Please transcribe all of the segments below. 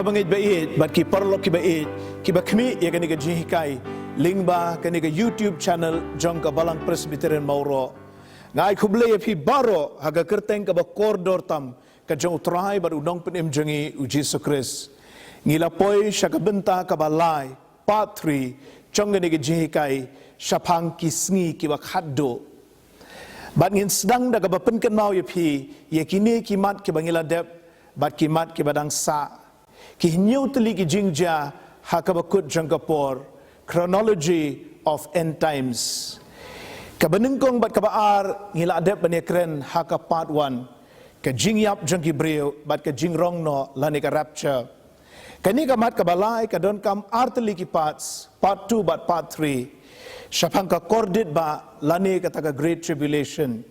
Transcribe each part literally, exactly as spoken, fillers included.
Bangeit ba ïeit bad ki paralok ki ba ïeit, ki ba khmih ïa kane ka jinghikai lyngba kane ka YouTube channel jong ka Balang Presbyterian Mawroh. Nga ai khublei ïa phi baroh ha ka kyrteng ka ba kordor tam, ka jong U Trai bad U Nongpynim jong ngi U Jisu Khrist. Ngi la poi sha ka bynta ka ba lai, part three, jong kane ka jinghikai shaphang ki sngi ki ba khatduh. Bad ngin sdang da ka ba pynkynmaw ïa phi ïa kine ki mat ki ba ngi la dep bad ki mat ki ba dang sah, ki hynñiew tylli ki jingjia ha ka ba kut jong ka por, chronology of end times. Ka ba nyngkong bad ka ba ar ngi la dep ban ïakren ha ka part one, ka jingïap jong ki briew bad ka jingrong noh lane ka rapture. Kane ka mat ka ba lai ka donkam ar tylli ki parts, part two bad part three, shaphang ka kordit ba lane kata ka Great Tribulation.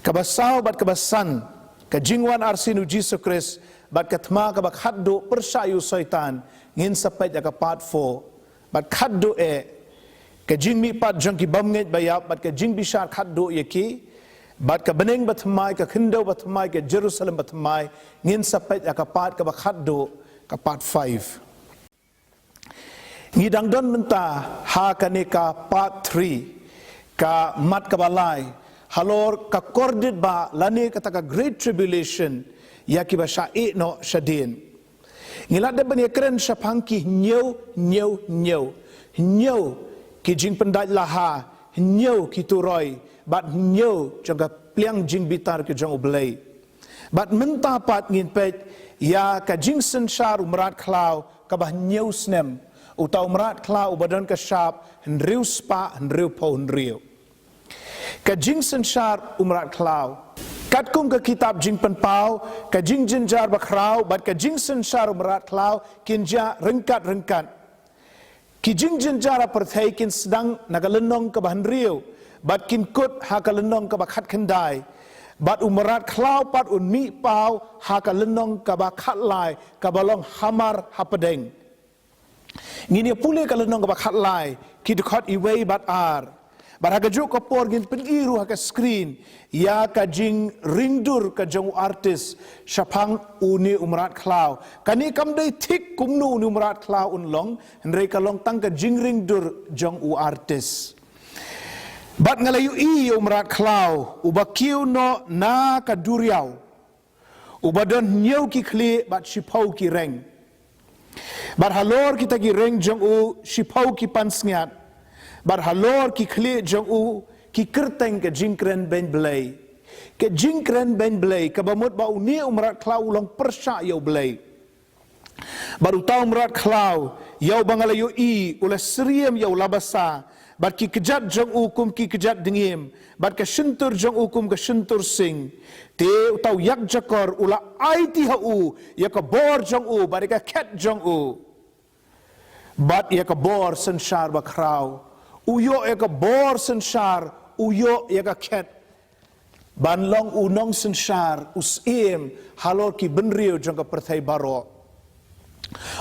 Ka ba saw bad ka ba san, ka jingwan arsien U Jisu Khrist bad ka thma ka ba khatduh pyrshah ïa u Soitan, ngin sa peit ïa ka part four. Bad khatduh eh, ka jingmihpat jong ki bymngeit ba ïap bad ka jingbishar khatduh ïa ki, bad ka bneng ba thymmai, ka khyndew ba thymmai, ka Jerusalem ba thymmai, ngin sa peit ïa ka part ka ba khatduh, ka part five. Ngi dang don mynta ha kane ka part three, ka mat ka ba lai, halor ka kordit ba lane kata ka Great Tribulation, ïa ki ba shah ïeh noh shadien. Ngi la dep ban ïakren shaphang ki hynñiew, hynñiew, hynñiew, hynñiew ki jingpyndait laha, hynñiew ki turoi, bad hynñiew jong ka pliang jingbitar ka jong U Blei. Bad mynta pat ngin peit ïa ka jingsynshar u mrad khlaw ka ba hynñiew snem, uta u mrad khlaw u ba don ka shap hynriew spah hynriew phew hynriew. Ka jingsynshar u mrad khlaw. Katkum ka kitab Jingpynpaw, ka jingjynjar ba khraw bad ka jingsynshar u mrad khlaw kin jia ryngkat ryngkat. Ki jingjynjar ha pyrthei kin sdang na ka lynnong ka ba hynriew bad kin kut ha ka lynnong ka ba khatkhyndai. Bad u mrad khlaw pat un mih paw ha ka lynnong ka ba khatlai, ka ba long hamar hapdeng. Ngin ïa pule ka lynnong ka ba khatlai, ki dkhot iwei bad ar. Bad ha ka juh ka por ngin pyni ruh ha ka screen ïa ka jingringdur ka jong u artist shaphang une u mrad khlaw. Kane kam dei thik kumno une u mrad khlaw un long, hynrei ka long tang ka jingringdur jong u artist. Bad nga la ïohi ïa u mrad khlaw u ba kiew noh na ka duriaw, u ba don hynñiew ki khlieh bad shiphew ki reng. Bad halor kita ki reng jong u shiphew ki pansngiat. Bad halor ki khlieh jong u ki kyrteng ka jingkren beiñ Blei. Ka jingkren beiñ Blei ka ba mut ba une u mrad khlaw u long pyrshah ïa U Blei. Bad uta u mrad khlaw, ïa u ba nga la ïohi, u la syriem ïa u labasa, bad ki kjat jong u kum ki kjat dngiem, bad ka shyntur jong u kum ka shyntur sing. Te uta u ïakjakor u la aiti ha u ïa ka bor jong u bad ïa ka khet jong u, bad ïa ka bor synshar ba khraw. U ïoh ïa ka bor synshar, u ïoh ïa ka khet, ban long u nongsynshar, u syiem halor ki bynriew jong ka pyrthei baroh.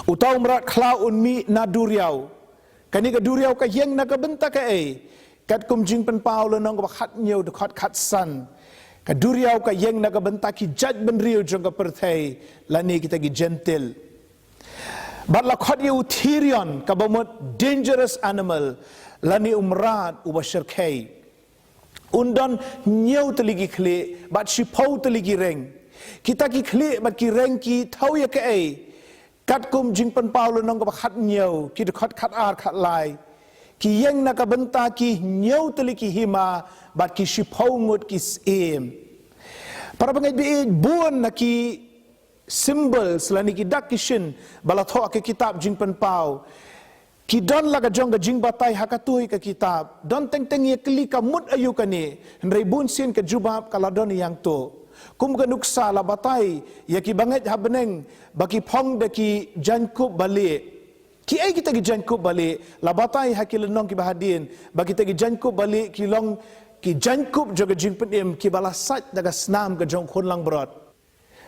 Uta u mrad khlaw un mih na duriaw. Kane ka duriaw ka ïeng na ka bynta kaei? Katkum Jingpynpaw lynnong ka ba khathynñiew dkhot khatsan, ka duriaw ka ïeng na ka bynta ki jaitbynriew jong ka pyrthei, lane kita ki Jentil. Bad la khot ïa u thirion, ka ba mut dangerous animal, lane u mrad u ba shyrkhei. Un don hynñiew tylli ki khlieh bad shiphew tylli ki reng. Kita ki khlieh bad ki reng ki thaw ïa kaei? Katkum Jingpynpaw lynnong ka ba khathynñiew, ki dkhot khatar khatlai, ki ïeng na ka bynta ki hynñiew tylli ki hima bad ki shiphew ngut ki syiem. Para bangeit ba ïeit, bun na ki symbols lane ki dak ki shin ba la thoh ha ka kitab Jingpynpaw, ki don la ka jong ka jingbatai ha katei ka kitab. Don teng teng ïa kylli ka mut aïu kane, hynrei bun sien ka jubab ka la don ïa ngto. Kum ka nuksa la batai ïa ki bangeit ha bneng ba ki phong da ki jaiñkup ba lieh. Kiei kita ki jaiñkup ba lieh? La batai ha ki lynnong ki ba hadien ba kita ki jaiñkup ba lieh ki long ki jaiñkup jong ka jingpynim ki ba la sait da ka snam ka jong u khun langbrot.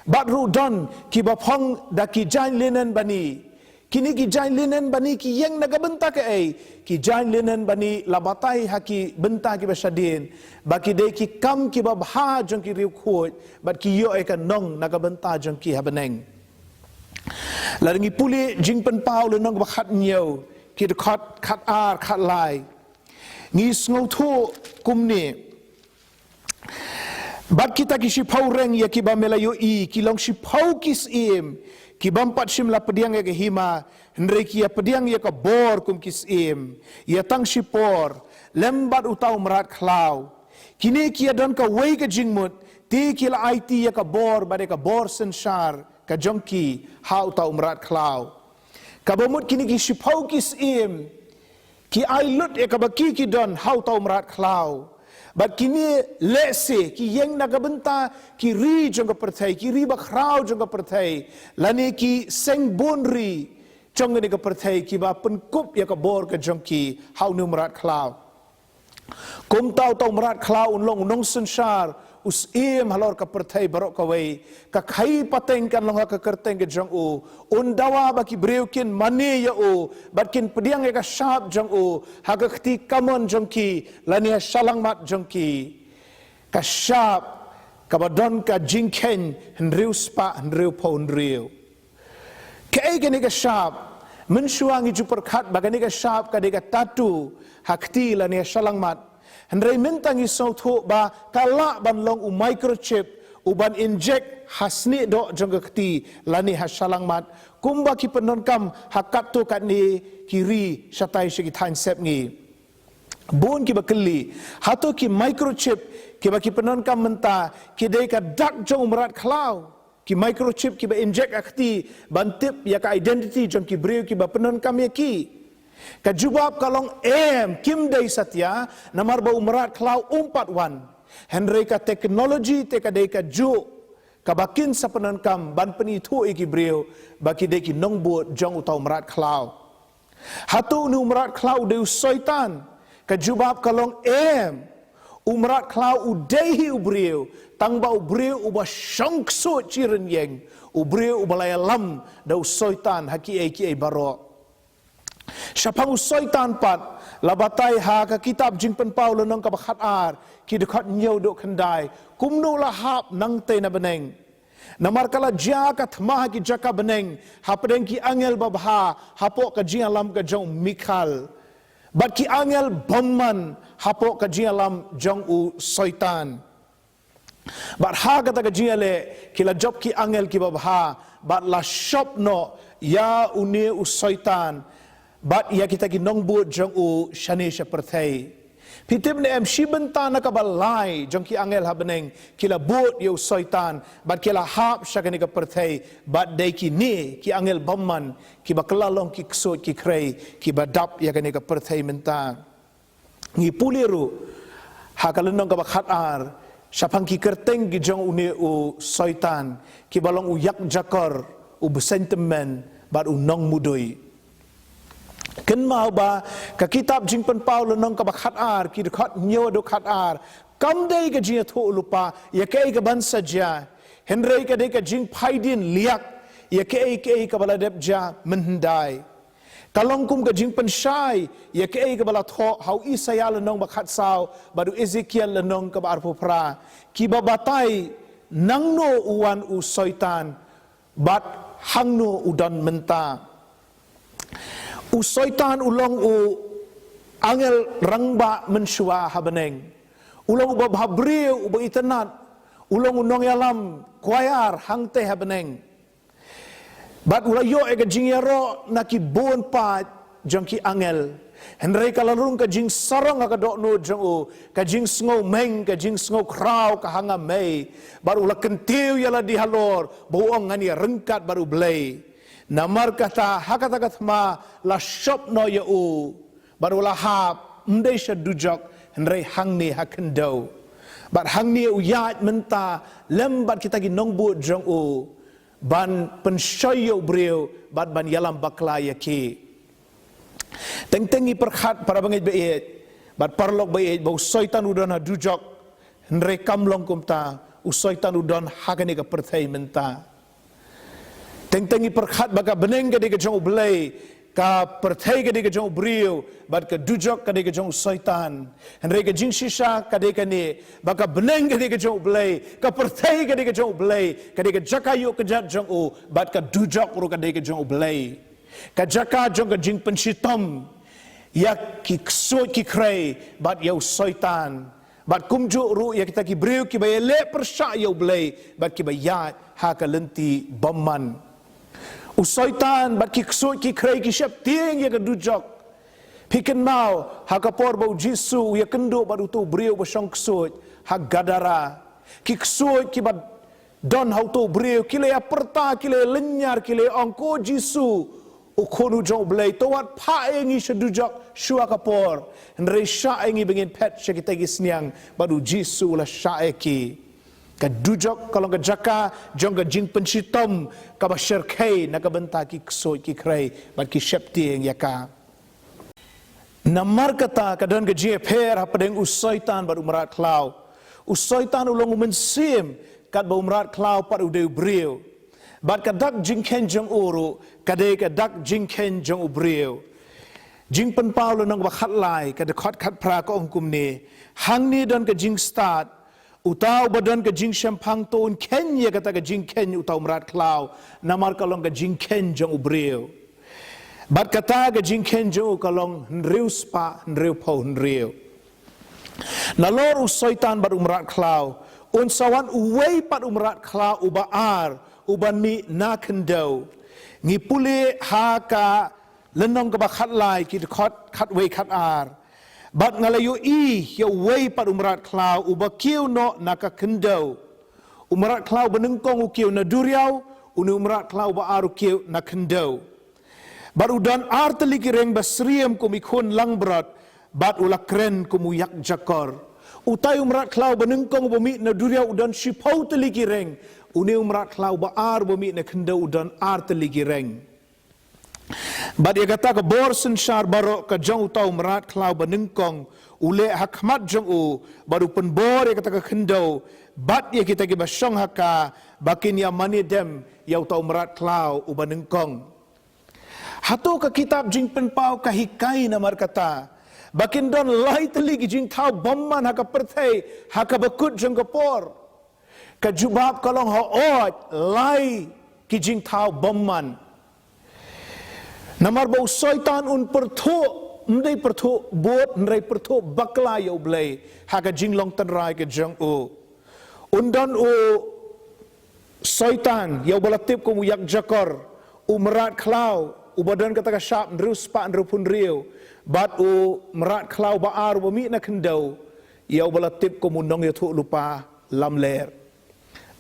Bad ruh don ki ba phong da ki jaiñ linen bani. Kine ki jaiñ linen bani ki ïeng na ka bynta kaei? Ki jaiñ linen bani la batai ha ki bynta ki ba shadien ba ki dei ki kam ki ba bha jong ki riewkhuid, bad ki ïoh ïa ka nong na ka bynta jong ki ha bneng. Lada ngi pule Jingpynpaw lynnong ba khathynñiew, ki dkhot khatar khatlai, ngi sngewthuh kumne: Bad kita ki shiphew reng ïa kiba me la ïohi ki long shiphew ki syiem, kibym pat shym la pdiang ïa ka hima, hynrei ki ïa pdiang ïa ka bor kum ki syiem, ïa tang shipor lem bad uta u mrad khlaw. Kine ki ïa don kawei ka jingmut, te ki la aiti ïa ka bor bad ïa ka bor synshar ka jong ki ha uta u mrad khlaw. Kaba mut kine ki shiphew ki syiem ki ai lut ïa kaba ki ki don ha uta u mrad khlaw. Bad kine lehse ki ïeng na ka bynta ki ri jong ka pyrthei, ki ri bakhraw jong ka pyrthei, lane ki seng bun ri jong kane ka pyrthei, kiba pynkup ïa ka bor ka jong ki ha une u mrad khlaw. Kumta uta u mrad khlaw un long u nongsynshar, u syiem halor ka pyrthei baroh kawei. Ka khaii pateng kan long ha ka kyrteng ka jong u. Un dawa ba ki briew kin mane ïa u bad kin pdiang ïa ka shap jong u ha ka kti kamon jong ki lane ha shyllangmat jong ki, ka shap kaba don ka jingkheiñ hynriew spah hynriew phew hynriew. Kaei kane ka shap? Mynshuwa ngi ju pyrkhat ba kane ka shap ka dei ka tattoo ha kti lane ha shyllangmat. Hynrei mynta ngi sngewthuh ba ka lah ban long u microchip u ban inject ha snieh doh jong ka kti lane ha shyllangmat, kumba ki pyndonkam ha katto katne ki ri shatai sha ki thaiñ sepngi. Bun kiba kylli, hato ki microchip kiba ki pyndonkam mynta ki dei ka dak jong u mrad khlaw? Ki microchip kiba inject ha kti ban tip ïa ka identity jong ki briew kiba pyndonkam ïa ki? Ka jubab ka long em, kim dei satia, namar ba u mrad khlaw um pat wan. Hynrei ka technology te ka dei kajuh kaba kin sa pyndonkam ban pynithuh ïa ki briew ba ki dei ki nongbud jong uta u mrad khlaw. Hato une u mrad khlaw u dei u Soitan? Ka jubab ka long em. U mrad khlaw u dei hi u briew, tangba u briew uba shong ksuid shi rynïeng, u briew uba la ïalam da u Soitan ha kiei kiei baroh. Shaphang u Soitan pat, la batai ha ka kitab Jingpynpaw lynnong kaba khatar, ki dkhot hynñiew haduh khyndai, kumno la hap nangtei na bneng. Namar ka la jia ka thma ha ki jaka bneng hapdeng ki angel babha hapoh ka jingïalam ka jong u Mikhael, bad ki angel bymman hapoh ka jingïalam jong u Soitan. Bad ha kata ka jingïaleh ki la jop ki angel kiba bha bad la shop noh ïa une u Soitan bad ïa kita ki nongbud jong u shane sha pyrthei. Phi tip ne em, shi bynta na kaba lai jong ki angel ha bneng ki la bud ïa u Soitan bad ki la hap sha kane ka pyrthei, bad dei kine ki angel bymman kiba kylla long ki ksuid ki khrei kiba dap ïa kane ka pyrthei mynta. Ngi pule ruh ha ka lynnong kaba khatar shaphang ki kyrteng ki jong une u Soitan, kiba long u ïakjakor, u bseiñ tymmen bad u nongmudui. Kynmaw ba ka kitab Jingpynpaw lynnong kaba khatar, ki dkhot hynñiew haduh khatar, kam dei ka jingïathuhlypa ïa kaei kaban sa jia, hynrei ka dei ka jingphaidien liak ïa kaei kaei kaba la dep jia mynhyndai. Ka long kum ka jingpynshai ïa kaei kaba la thoh ha u Isaïah lynnong ba khatsaw bad u Ezekiel lynnong kaba arphew phra, kiba batai nangno u wan u Soitan bad hangno u don mynta. U Soitan u long u angel rangbah mynshuwa ha bneng. U long uba bhabriew, uba itynnad. U long u nongïalam kwaiar hangtei ha bneng. Bad u la ïoh ïa ka jingïaroh na ki bun paid jong ki angel. Hynrei ka la rung ka jingsarong ha ka dohnud jong u, ka jingsngew meng, ka jingsngew khraw ka hanga mei. Bad u la kyntiew ïa lade halor ba u ong, ngan ïaryngkat bad U Blei. Namar kata ha kata ka thma la shop noh ïa u. Bad u la hap ym dei sha dujok, hynrei hangne ha khyndew. Bad hangne u ïaid mynta lem bad kita ki nongbud jong u ban pynshoi ïa u briew bad ban ïalam bakla ïa ki. Teng teng ngi pyrkhat, para bangeit ba ïeit bad paralok ba ïeit, ba u Soitan u don ha dujok, hynrei kam long kumta, u Soitan u don ha kane ka pyrthei mynta. Teng teng ngi pyrkhat ba ka bneng ka dei ka jong U Blei, Ka pyrthei ka dei ka jong u briew, bad ka dujok ka dei ka jong u Soitan. Hynrei ka jingshisha ka dei kane, ba ka bneng ka dei ka jong u Blei, ka pyrthei ka dei ka jong u Blei, ka dei ka jaka ïuh kjat jong u, bad ka dujok ruh ka dei ka jong u Blei. Ka jaka jong ka jingpynshitom ïa ki ksuid ki khrei bad ïa u Soitan. Bad kumjuh ruh ïa kita ki briew kiba ïaleh pyrshah ïa u Blei bad kiba ïaid ha ka lynti bymman. U Soitan bad ki ksuid ki khrei ki sheptieng ïa ka dujok. Phi kynmaw ha ka por ba u Jisu u ïakynduh bad uto u briew ba shong ksuid ha Gadara. Ki ksuid kiba don ha uto u briew ki la ïa pyrta, ki la ïa lynñiar, ki la ïa ong, "Ko Jisu, u Khun u jong u Blei, to wat phah ïa ngi sha dujok shuwa ka por, hynrei shah ïa ngi ba ngin phet sha kita ki sniang." Bad u Jisu u la shah ïa ki. Ka dujok ka long ka jaka jong ka jingpynshitom kaba shyrkhei na ka bynta ki ksuid ki khrei bad ki sheptieng ïa ka. Namar kata ka don ka jingïapher hapdeng u Soitan bad u mrad khlaw. U Soitan u long u mynsiem katba u mrad khlaw pat u dei u briew. Bad ka dak jingkheiñ jong u ruh ka dei ka dak jingkheiñ jong u briew. Jingpynpaw lynnong ba khatlai, ka dkhot khatphra ka ong kumne: Hangne don ka jingstad, uta uba don ka jingshemphang to un kheiñ ïa kata ka jingkheiñ uta u mrad khlaw, namar ka long ka jingkheiñ jong u briew. Bad kata ka jingkheiñ jong u ka long hynriew spah hynriew phew hynriew. Nalor u Soitan bad u mrad khlaw, un sa wan uwei pat u mrad khlaw uba ar, uban mih na khyndew. Ngi pule ha ka lynnong kaba khatlai, ki dkhot khatwei khatar. Bad nga la ïohi ïa uwei pat u mrad khlaw uba kiew noh na ka khyndew. U mrad khlaw banyngkong u kiew na duriaw, une u mrad khlaw ba ar u kiew na khyndew. Bad u don ar tylli ki reng ba syriem kum i khun langbrot, bad u la kren kum u ïakjakor. Utai u mrad khlaw banyngkong uba mih na duriaw u don shiphew tylli ki reng, une u mrad khlaw ba ar uba mih na khyndew u don ar tylli ki reng. Bad ïa kata ka bor synshar baroh ka jong uta u mrad khlaw banyngkong u leh ha khmat jong u, bad u pynbor ïa kata ka khyndew bad ïa kita kiba shong ha ka, ba kin ïa mane dem ïa uta u mrad khlaw uba nyngkong. Hato ka kitab Jingpynpaw ka hikai namar kata ba kin don lai tylli ki jingthaw bymman ha ka pyrthei ha kaba kut jong ka por? Ka jubab ka long, hooid, lai ki jingthaw bymman. Namar ba u Soitan un pyrthuh, ym dei pyrthuh bud, hynrei pyrthuh bakla ïa u Blei ha ka jinglong tynrai ka jong u. Un don u Soitan ïa uba la tip kum u ïakjakor, u mrad khlaw uba don kata ka shap hynriew spah hynriew phew hynriew, bad u mrad khlaw ba ar uba mih na khyndew, ïa uba la tip kum u nongïathuhlypa lamler.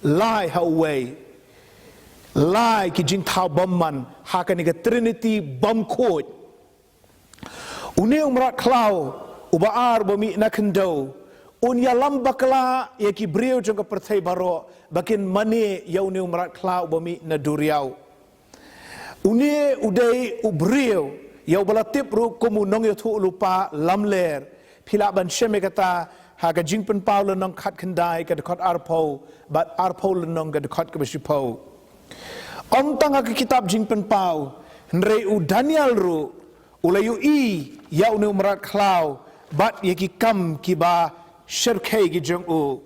Lai ha uwei, lai ki jingthaw bymman ha kane ka Trinity bymkhuid. Une u mrad khlaw uba ar uba mih na khyndew un ïalam bakla ïa ki briew jong ka pyrthei baroh ba kin mane ïa une u mrad khlaw uba mih na duriaw. Une u dei u briew ïa uba la tip ruh kum u nongïathuhlypa lamler. Phi lah ban shem ïa kata ha ka Jingpynpaw lynnong khatkhyndai ka dkhot arphew bad arphew lynnong ka dkhot kaba shiphew. Ym tang ha ka kitab Jingpynpaw, hynrei u Daniel ruh u la ïohi ïa une u mrad khlaw bad ïa ki kam kiba shyrkhei ki jong u.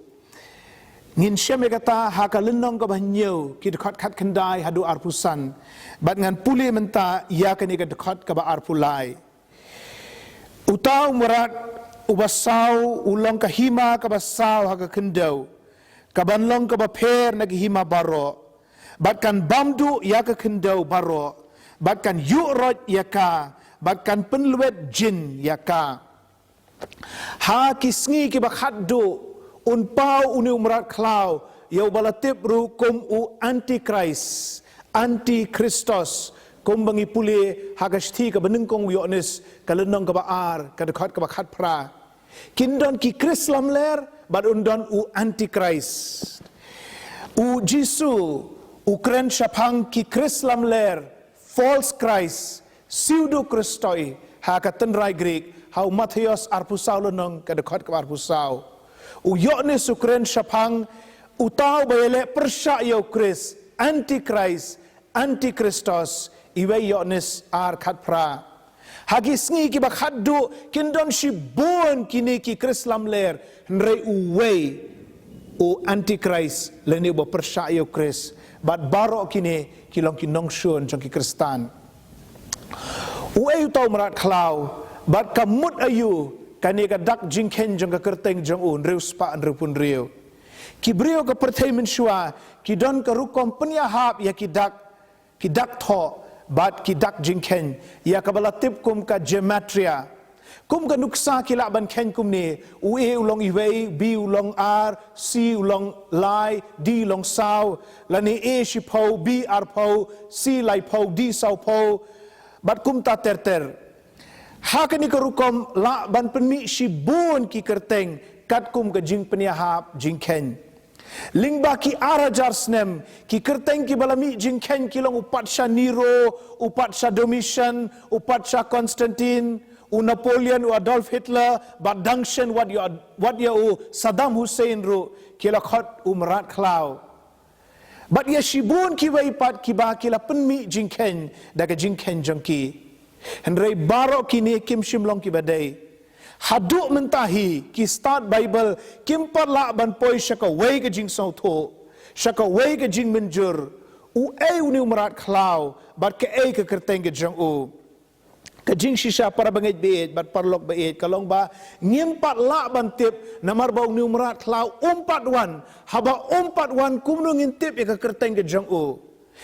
Ngin shem ïa kata ha ka lynnong kaba hynñiew, ki dkhot khatkhyndai haduh arphew san. Bad ngan pule mynta ïa kane ka dkhot kaba arphew lai. Uta u mrad uba saw u long ka hima kaba saw ha ka khyndew, kaban long kaba pher na ki hima baroh, bad kan bam duh ïa ka khyndew baroh, bad kan ïuh roit ïa ka, bad kan pynlwet jin ïa ka. Ha ki sngi kiba khatduh un paw une u mrad khlaw ïa uba la tip ruh kum u Antikhrist, Antikhristos, kumba ngi pule ha ka shithi kaba nyngkong u Ïoannis ka lynnong kaba ar ka dkhot kaba khatphra. Kin don ki Khrist lamler bad un don u Antikhrist. U Jisu u kren shaphang ki Khrist lamler, false Christ, pseudo Christoi, ha ka tynrai Greek, ha u Mathaios arphew saw lynnong ka dkhot kaba arphew saw. U Ïoannis u kren shaphang uta uba ïaleh pyrshah ïa u Khrist, Antikhrist, Antikhristos, Iwei Ïoannis ar khatphra. Ha ki sngi kiba khatduh kin don shibun kine ki Khrist lamler, hynrei uwei u Antichrist lane uba pyrshah ïa u Khrist. Bad baroh kine ki long ki nongshun jong ki Khristan. Uei uta u mrad khlaw, bad ka mut aïu kane ka dak jingkheiñ jong ka kyrteng jong u, hynriew spah hynriewphew hynriew. Ki briew ka pyrthei mynshuwa ki don ka rukom pynïahap ïa ki dak, ki dak thoh bad ki dak jingkheiñ, ïa kaba la tip kum ka gematria. Kum ka nuksa ki lah ban kheiñ kumne: u A u long iwei, B u long ar, C u long lai, D u long saw, lane A shiphew, B arphew, C laiphew, D sawphew, bad kumta ter ter. Ha kane ka rukom lah ban pynmih shibun ki kyrteng katkum ka jingpynïahap jingkheiñ. Lyngba ki ar hajar snem, ki kyrteng kiba la mih jingkheiñ ki long u patsha Nero, u patsha Domitian, u patsha Constantine, u Napoleon, u Adolf Hitler, bad dang shen wat ïa, wat ïa u Saddam Hussein ruh ki la khot u mrad khlaw. Bad ïa shibun kiwei pat kiba ki la pynmih jingkheiñ da ka jingkheiñ jong ki. Hynrei baroh kine kim shym long kiba dei. Haduh mynta hi ki stad Baibl kim pat lah ban poi sha kawei ka jingsngewthuh, sha kawei ka jingmynjur, uei une u mrad khlaw bad kaei ka kyrteng ka jong u. Ka jingshisha, para bangeit baieit bad paralok baieit, ka long ba ngim pat lah ban tip, namar ba une u mrad khlaw um pat wan. Haba um pat wan, kumno ngin tip ïa ka kyrteng ka jong u?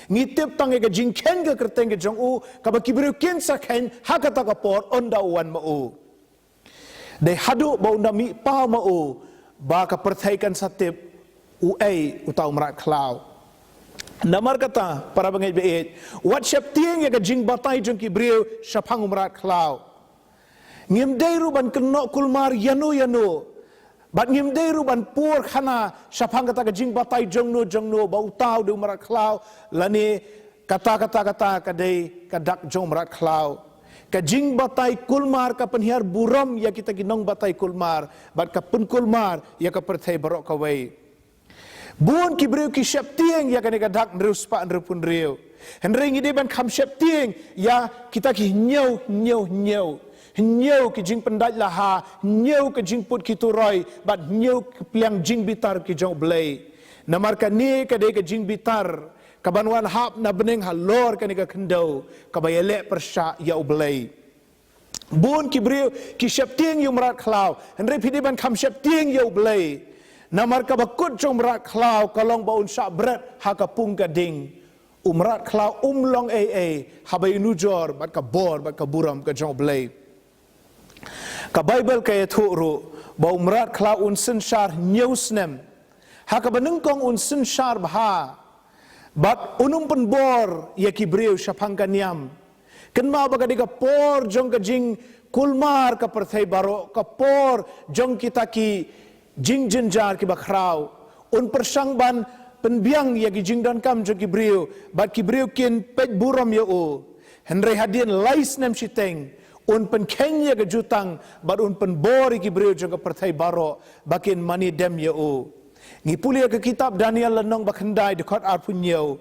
Ngi tip tang ïa ka jingkheiñ ka kyrteng ka jong u, kaba ki briew kin sa kheiñ ha kata ka por ynda u wan ma u. Dei haduh ba un da mih paw ma u ba ka pyrthei kan sa tip uei uta u mrad khlaw. Namar kata, para bangeit baieit, wat sheptieng ïa ka jingbatai jong ki briew shaphang u mrad khlaw. Ngim dei ruh ban kynnoh kulmar ïano ïano, bad ngim dei ruh ban pur khana shaphang kata ka jingbatai jongno jongno ba uta u dei u mrad khlaw, lane kata, kata, kata ka dei ka dak jong u mrad khlaw. Ka jingbatai kulmar ka pynhiar burom ïa kita ki nongbatai kulmar, bad ka pynkulmar ïa ka pyrthei baroh kawei. Bun ki briew ki sheptieng ïa kane ka dak hynriew spah hynriewphew hynriew. Hynrei ngi dei ban kham sheptieng ïa kita ki hynñiew, hynñiew, hynñiew. Hynñiew ki jingpyndait laha, hynñiew ki jingput ki turoi, bad hynñiew ki pliang jingbitar ki jong U Blei. Namar kane ka dei ka jingbitar kaban wan hap na bneng halor kane ka khyndew, kaba ïaleh pyrshah ïa U Blei. Bun ki briew ki sheptieng ïa u mrad khlaw, hynrei phi dei ban kham sheptieng ïa U Blei. Namar kaba kut jong u mrad khlaw ka long ba un shah bret ha ka pung ka ding. U mrad khlaw um long ei ei haba ïanujor bad ka bor bad ka burom ka jong U Blei. Ka Baibl ka ïathuh ruh ba u mrad khlaw un synshar hynñiew snem. Ha kaba nyngkong un synshar bha bad un ym pynbor ïa ki briew shaphang ka niam. Kynmaw ba ka dei ka por jong ka jingkulmar ka pyrthei baroh, ka por jong kita ki jingjynjar kiba khraw. Un pyrshang ban pynbiang ïa ki jingdonkam jong ki briew, bad ki briew kin peit burom ïa u. Hynrei hadien lai snem shiteng, un pynkheiñ ïa ka jutang, bad un pynbor ïa ki briew jong ka pyrthei baroh ba kin mane dem ïa u. Ngi pule ïa ka kitab Daniel lynnong ba khyndai, dkhot arphew hynñiew.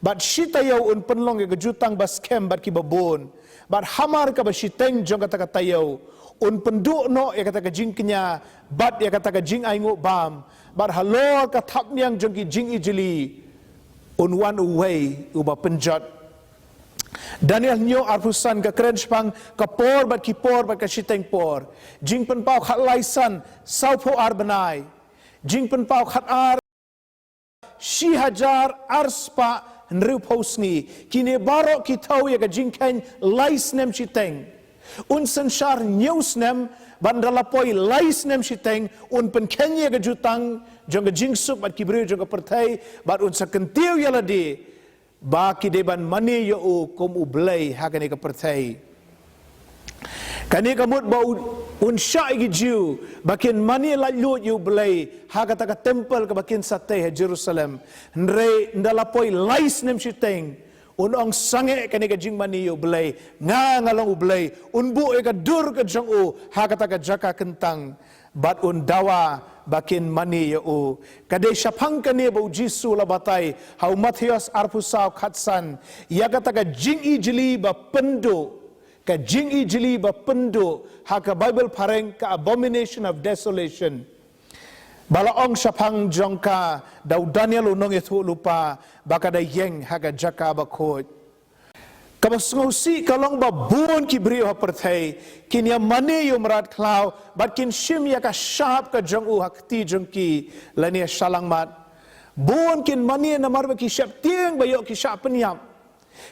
Bad shi taïew un pynlong ïa ka jutang ba skhem bad kiba bun. Bad hamar kaba shiteng jong kata ka taïew, un pynduh noh ïa kata ka jingkñia bad ïa kata ka jingainguh bam. Bad halor ka thapniang jong ki jingijli un wan uwei uba pynjot. Daniel hynñiew arphew san ka kren shaphang ka por bad ki por bad ka shiteng por. Jingpynpaw khatlai san, sawphew ar bnai. Jingpynpaw khatar, shi hajar ar spah hynriewphew sngi. Kine baroh ki thew ïa ka jingkheiñ lai snem shiteng. Un synshar hynñiew snem, bad ynda la poi lai snem shiteng, un pynkheiñ ïa ka jutang jong ka jingsuk bad ki briew jong ka pyrthei, bad un sa kyntiew ïa lade ba ki dei ban mane ïa u kum U Blei ha kane ka pyrthei. Kane ka mut ba u, un shah ïa ki Jiw ba kin mane laitluid ïa U Blei ha kata ka templ kaba kin sa tei ha Jerusalem. Hynrei ynda la poi lai snem shiteng, un ong sangeh kane ka jingmane ïa U Blei, nga nga long U Blei. Un buh ïa ka dur ka jong u ha kata ka jaka kyntang. Bad un dawa ba kin mane ïa u. Ka dei shaphang kane ba u Jisu u la batai ha u Mathaios arphew saw khatsan ïa kata ka jingijli ba pynduh, ka jingijli ba pynduh, ha ka Baibl phareng ka abomination of desolation. Ba la ong shaphang jong ka da u Daniel u nongïathuhlypa ba ka da ïeng ha ka jaka bakhuid. Kaba sngewsih ka long ba bun ki briew ha pyrthei kin ïa mane ïa u mrad khlaw bad kin shim ïa ka shap ka jong u ha kti jong ki lane shalangmat. Bun kin mane namar ba ki sheptieng ba ïoh ki shah pynïap.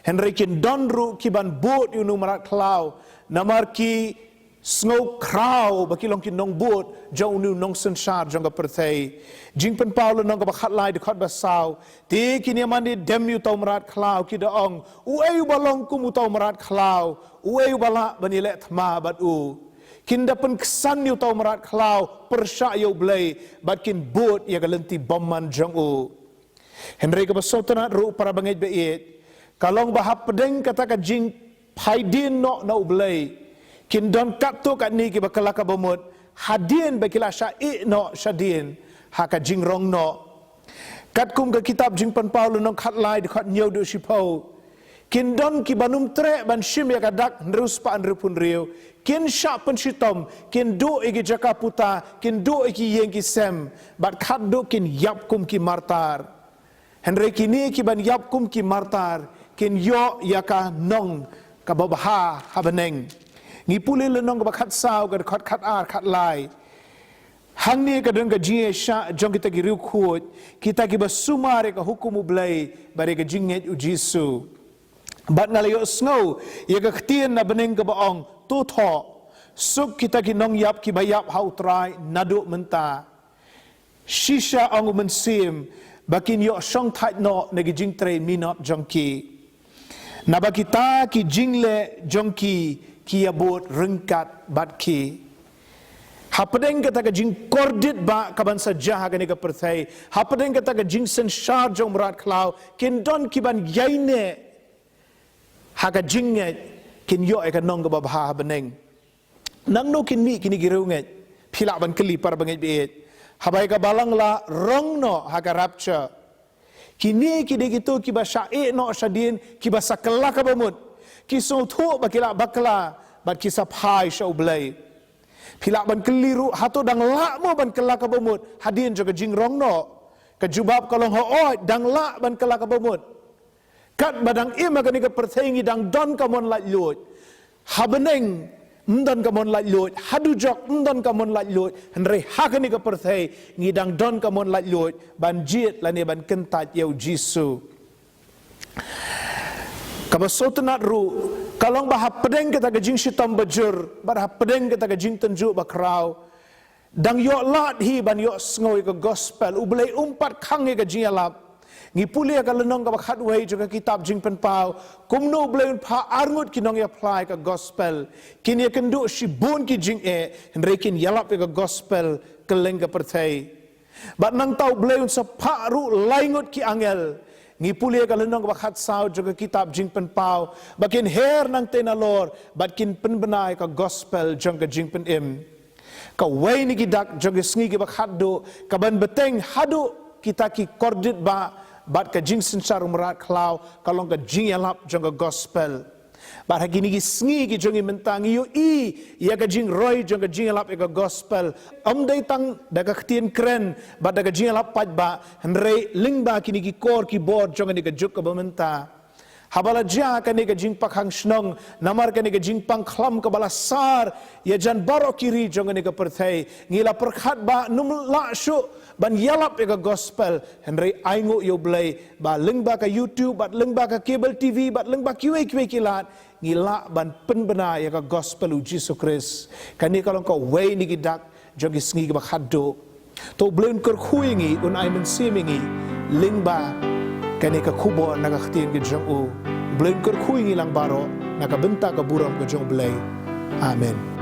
Hynrei kin don ruh ki ban bud ïa u mrad khlaw namar ki sngew khraw ba ki long ki nongbud jong u nongsynshar jong ka pyrthei. Jingpynpaw lynnong kaba khatlai dkhot ba saw. Te kin ïa mane dem ïa uta u mrad khlaw, ki da ong, uei uba long kum uta u mrad khlaw, uei uba lah ban ïaleh thma bad u. Kin da pynksan ïa uta u mrad khlaw pyrshah ïa u Blei bad kin bud ïa ka lynti bymman jong u. Hynrei kaba sngewtynnat ruh para bangeit ba ïeit, ka long ba hapdeng kata ka jingphaidien noh na u Blei, kin don katto katne kiba kylla kaba mut hadien ba ki la shah ïeh noh shadien ha ka jingrong noh. Katkum ka kitab Jingpynpaw lynnong khatlai dkhot hynñiew haduh shiphew. Kin don ki ban ym treh ban shim ïa ka dak hynriew spah hynriewphew hynriew. Kin shah pynshitom, kin duh ïa ki jaka puta, kin duh ïa ki ïing ki sem, bad khatduh kin ïap kum ki martar. Hynrei kine ki ban ïap kum ki martar kin ïoh ïa ka nong kaba bha ha bneng. Ngi pule lynnong kaba khatsaw, ka dkhot khatar, khatlai. Hangne ka don ka jingïaishah jong kita ki riewkhuid, kita kiba sumar ïa ka hukum u Blei bad ïa ka jingngeit u Jisu. Bad nga la ïohsngew ïa ka ktien na bneng kaba ong, to thoh, suk kita ki nongïap kiba ïap ha u Trai naduh mynta. Shisha, ong u Mynsiem, ba kin ïoh shongthait noh na ki jingtrei minot jong ki. Naba kita ki jingleh jong ki ki ïa bud ryngkat bad ki. Hapdeng kata ka jingkordit ba ka ban sa jia ha kane ka pyrthei, hapdeng kata ka jingsynshar jong u mrad khlaw, kin don ki ban ïaineh ha ka jingngeit, kin ïoh ïa ka nong kaba bha ha bneng. Nangno kin mih kine ki riewngeit? Phi lah ban kylli para bangeit ba ïeit. Haba ïa ka balang la rong noh ha ka rapture, kine ki dei kito kiba shah ïeh noh shadien, kiba sa kylla kaba mut, ki sngewthuh ba ki lah bakla bad ki sa phai sha u Blei. Phi lah ban kylli ruh, hato dang lah mo ban kylla kaba mut hadien jong ka jingrong noh? Ka jubab ka long hooid, dang lah ban kylla kaba mut. Katba dang im ha kane ka pyrthei ngi dang don ka mon laitluid. Ha bneng ym don ka mon laitluid, ha dujok ym don ka mon laitluid, hynrei ha kane ka pyrthei ngi dang don ka mon laitluid ban jied lane ban kyntait ïa u Jisu. Kaba sngewtynnat ruh ka long ba hapdeng kata ka jingshitom bajur bad hapdeng kata ka jingtynjuh bakhraw, dang ïoh lad hi ban ïohsngew ïa ka gospel. U Blei um pat khang ïa ka jingïalap. Ngi pule ïa ka lynnong kaba khatwei jong ka kitab Jingpynpaw, kumno u Blei un phah arngut ki nongïaphla ïa ka gospel. Kin ïakynduh shibun ki jingeh, hynrei kin ïalap ïa ka gospel kylleng ka pyrthei. Bad nangta u Blei un sa phah ruh laingut ki angel. Ngi pule ïa ka lynnong kaba khatsaw jong ka kitab Jingpynpaw, ba kin her nangtei nalor bad kin pynbna ïa ka gospel jong ka jingpynim. Kawei na ki dak jong ki sngi kiba khatduh ka ban bteng haduh kita ki kordit ba bad ka jingsynshar u mrad khlaw ka long ka jingïalap jong ka gospel. Bad ha kine ki sngi ki jong ngi mynta ngi ïohi ïa ka jingroi jong ka jingïalap ïa ka gospel. Ym dei tang da ka ktien kren bad da ka jingïalap paidbah, hynrei lyngba kine ki kor ki bor jong kane ka juk kaba mynta. Haba la jia kane ka jingpang khang shnong namar kane ka jingpang khlam kaba la sar ïa jan baroh ki ri jong kane ka pyrthei, ngi la pyrkhat ba ngim lah shuh ban ïalap ïa ka gospel, hynrei ainguh ïa u Blei ba lyngba ka YouTube bad lyngba ka cable T V bad lyngba kiwei kiwei ki lad ngi lah ban pynbna ïa ka gospel u Jisu Khrist. Kane ka long kawei na ki dak jong ki sngi kiba khatduh. To u Blei un kyrkhu ïa ngi, un ai mynsiem ïa ngi lyngba kane ka khubor na ka ktien ka jong u. U Blei un kyrkhu ïa ngi lang baroh na ka bynta ka burom ka jong u Blei. Amen.